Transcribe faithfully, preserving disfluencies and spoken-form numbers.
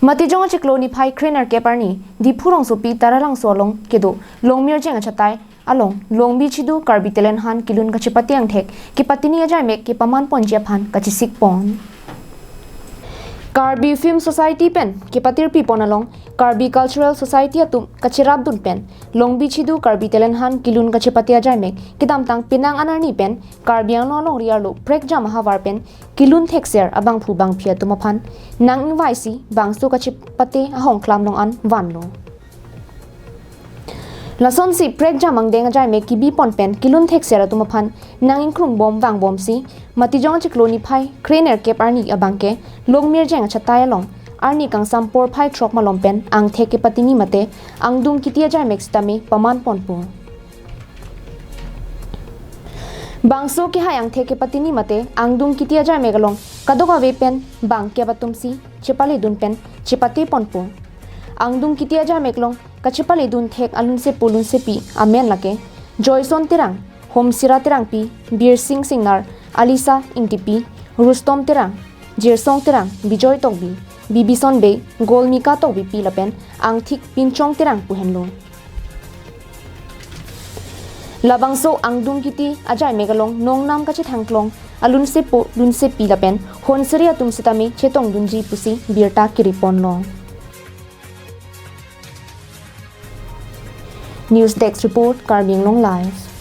Matijong achiklo niphai kre-nerkep arni Diphu rongsopi Taralangso along kedo Longmirjeng achatai along Longbi Chidu Karbi Talent Hunt kelun kachepate angthek kepatini ajaimek kepaman ponji aphan kachesik pon. Karbi Film Society pen kepatirpi pon along Karbi Cultural Society atum kacherapdun pen Longbi Chidu Karbi Talent Hunt kelun kachepate ajaimek kedamtang penang anarni pen Karbi Anglong alongri arlo prekjam ahavar pen kelun thekser abangphu bangphi atum aphan nang-ingvaisi bangso kachepate ahongklam long an vanlo. Lasonsi prekjam angdeng ajaimek kebi pon pen kelun thekser atum aphan nang-ingkrung bom vangbomsi Matijong achiklo niphai kre-nerkep arni abangke Longmirjeng achatai along arni kangsam porphai throk malom pen angthek kepatini mate angdung kiti ajaimek sitame paman ponpo. Bangso kehai angthek kepatini mate angdung kiti ajaimek along kadokave pen bangkep atumsi chepaledun pen chepate ponpo. Angdung kiti ajaimek along kachepaledun thek alunsepo lunsepi amen lake Joyson Terang, Homsira Terangpi, Birsing Singnar, Alisa Ingtipi, Rustom Terang, Jirsong Terang, Bijoy Tokbi, Bibison Bey, Golmika Tokbipi lapen Angthik Pinchong Terang pu henlo. Labangso angdung kiti ajaimek along nongnam kachethangklong alunsepo lunsepi lapen honseri atum sitame chetongdunji pusi birta kiri ponlo. News Desk Report, Karbi Anglong Live.